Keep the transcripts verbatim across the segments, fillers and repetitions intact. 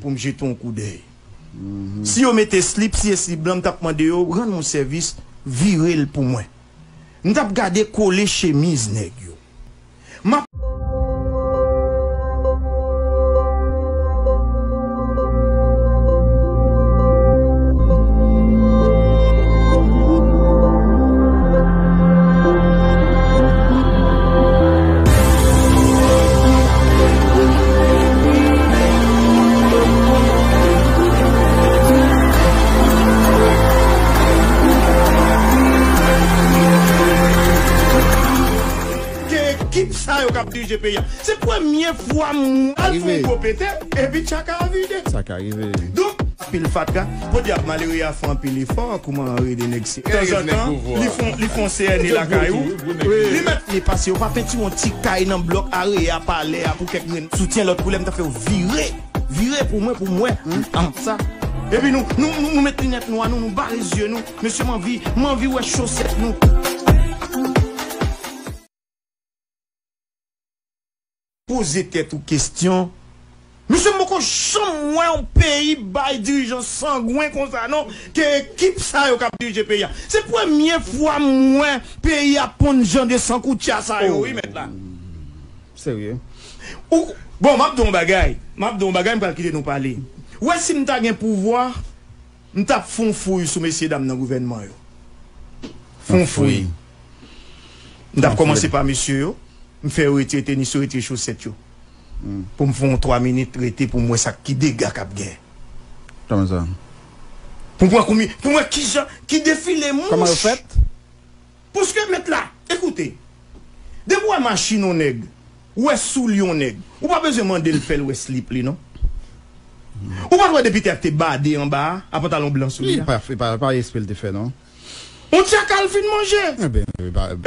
pou m jete yon koudèy. Si yo mete slip, si e slip blan, m t ap mande yo, rann mwen sèvis, vire l pou mwen. M t ap gade kole chemiz nèg yo. M ap Ke ekip sa yo k ap dirije peyi a. Se premye fwa m al fè yon gwo pete, epi tchaka a vide. Sa ka rive. Donk, anpil fatra, podyab malere a fè anpil efò, kouman rele nèg si. Tanzantan, li fon, li fon C N E lakay ou. Li mèt li pase, yo pa penti yon ti kay nan blòk area palè a pou kèk grenn soutyen lòt koulè, m ta fè yo vire. Vire pou mwen, pou mwen. An sa. Epi nou, nou, nou, nou met linèt nwa nou, nou bare zye nou. Mesye, m anvi, m anvi wè chosèt nou. Poze tèt ou kesyon. Mesye, m poko janm wè yon peyi bay dirijan sangwen konsa non, ke ekip sa yo k ap dirije peyi a. Se premye fwa m wè peyi a ponn jan de sankoutya sa yo, wi, mèt la. Serye. Ou, bon, m ap di w yon bagay. M ap di w yon bagay, m pral kite nou pale. Ou wè, si m ta gen pouvwa, m t ap fè yon fouy sou mesye dam nan gouvènman yo. Fè yon fouy. M t ap kòmanse pa mesye yo. M fè yo retire tenis yo, retire chosèt yo. Pou m fè yon twa minit rete pou m wè sa ki dega k ap gen. Kòman sa? Pou m wè konbyen, pou m wè kijan, ki defile mouch. Kòman yo fèt? Paske mèt la, ekoute, depi w wè machin yon nèg, ou wè soulye yon nèg, ou pa bezwen mande l fè l wè slip li non. Ou pa t wè depi tè a te bade anba a, a pantalon blan sou li a? Li pa, pa, pa espre l te fè non. Yon tchaka l fin manje.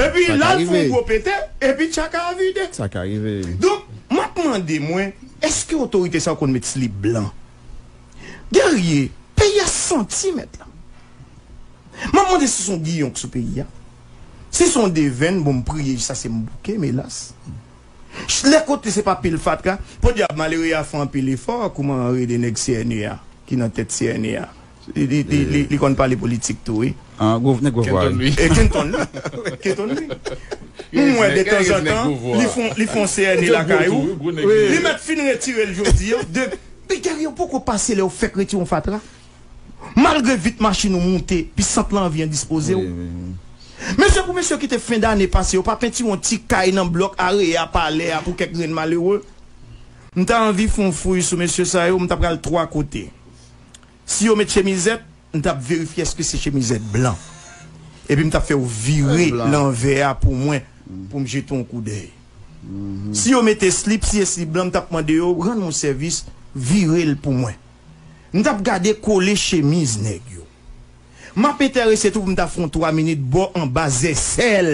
Epi la l fè yon gwo pete, epi tchaka a vide. Sa ka rive. Donk, m ap mande mwen, èske otorite sa yo konn met slip blan? Guerrier, peyi a santi mèt la. M ap mande si se yon giyon k sou peyi a. Si se yon devenn, bon, m priye jiskaske m bouke, m elas. Lè kote se pa pil fatra, podyab malere a fè anpil efò, kouman rele nèg C N E a, ki nan tèt C N E a. Li, li, li, li, li konn pale politik tou, wi. An, gwo, nèg gwo vwa. Kenton Louis. E Kenton Louis. Kenton Louis. M wè de tanzantan, li fon, li fon C N E lakay ou. Li mèt fin retire l jodi an. De, men Guerrier, ou poko pase lè yo fèk retire yon fatra. Malgre vit machin ou moute, pi sant lan anvi endispoze w. Mesye, pou mesye ki te fen dane pase, yo pa penti yon ti kay nan blòk area palè a pou kèk grenn malere. M ta anvi fè yon fouy sou mesye sa yo, m ta pral twa kote. Si yo met chemizèt, m t ap verifye èske se chemizèt blan. Epi m t ap fè yo vire lanvè a pou mwen, pou m jete yon koudèy. Si yo mete slip, si e slip blan, m t ap mande yo, rann mwen sèvis, vire l pou mwen. M t ap gade kole chemiz nèg yo. M ap enterese tou pou m ta fè yon twa minit bò anba zèsèl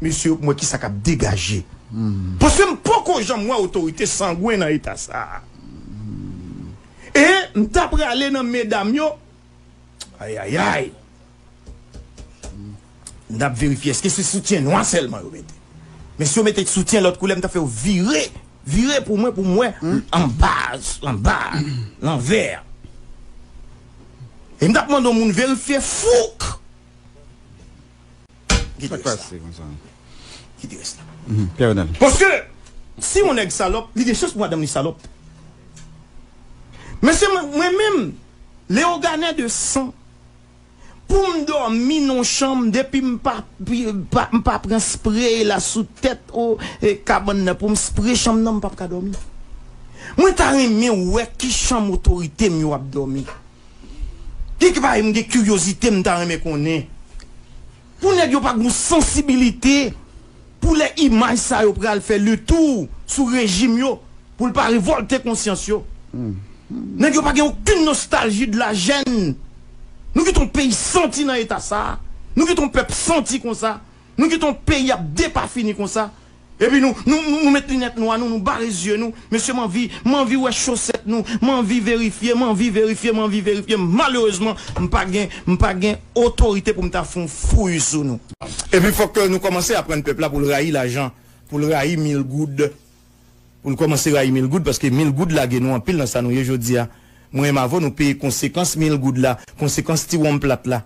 mesye yo pou m wè kisa k ap degaje. Paske m poko janm wè otorite sangwen nan eta sa a. E m ta prale nan medam yo. Ayayay. M t ap verifye èske se soutyen nwa sèlman yo mete. Men si yo mete soutyen lòt koulè, m t ap fè yo vire, vire pou mwen, pou mwen, anba, anba, lanvè. E m t ap mande yon moun verifye fouk. Sa k pase konsa? Kite rès la. Paske si yon nèg salòp, li gen chans pou madanm li salòp. Mesye, mwen, mwen menm, Leogane de san, pou m dòmi nan yon chanm, depi m pa, pa, m pa pran spray la sou tèt o, e, kabann nan, pou m spray chanm nan, m p ap ka dòmi. Mwen ta renmen wè ki chanm otorite m yo ap dòmi. Gen ki bagay m gen kiryozite m ta renmen konnen. Pou nèg yo pa gen sansibilite, pou lè imaj sa yo pral fè letou sou rejim yo, pou l pa revòlte konsyans yo. Nèg yo pa gen okenn nostalji de la jèn. Nou kite yon peyi santi nan eta sa. Nou kite yon pèp santi konsa. Nou kite yon peyi ap depafini konsa. Epi nou, nou, nou, nou met linèt nwa nou, nou bare zye nou. Mesye, m anvi, m anvi wè chosèt nou. M anvi verifye, m anvi verifye, m anvi verifye. Malerezman, m pa gen, m pa gen otorite pou m ta fè yon fouy sou nou. Epi fòk nou kòmanse aprann pèp la pou l rayi lajan, pou l rayi mil goud. Pou l kòmanse rayi mil goud, paske mil goud lage nou anpil nan sa nou ye jodi a. Mwen menm avè w, nou peye konsekans mil goud la, konsekans ti wonm plat la.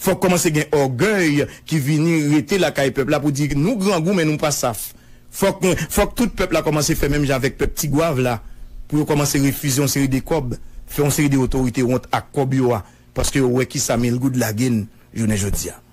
Fòk kòmanse gen ògèy ki vini rete lakay pèp la pou di nou grangou men nou pa saf. Fòk, fòk tout pèp la kòmanse fè menm jan avèk pèp Tigwav la, pou yo kòmanse refize yon seri de kòb, fè yon seri de otorite wont ak kòb yo a, paske yo wè kisa mil goud lage n jounen jodi a.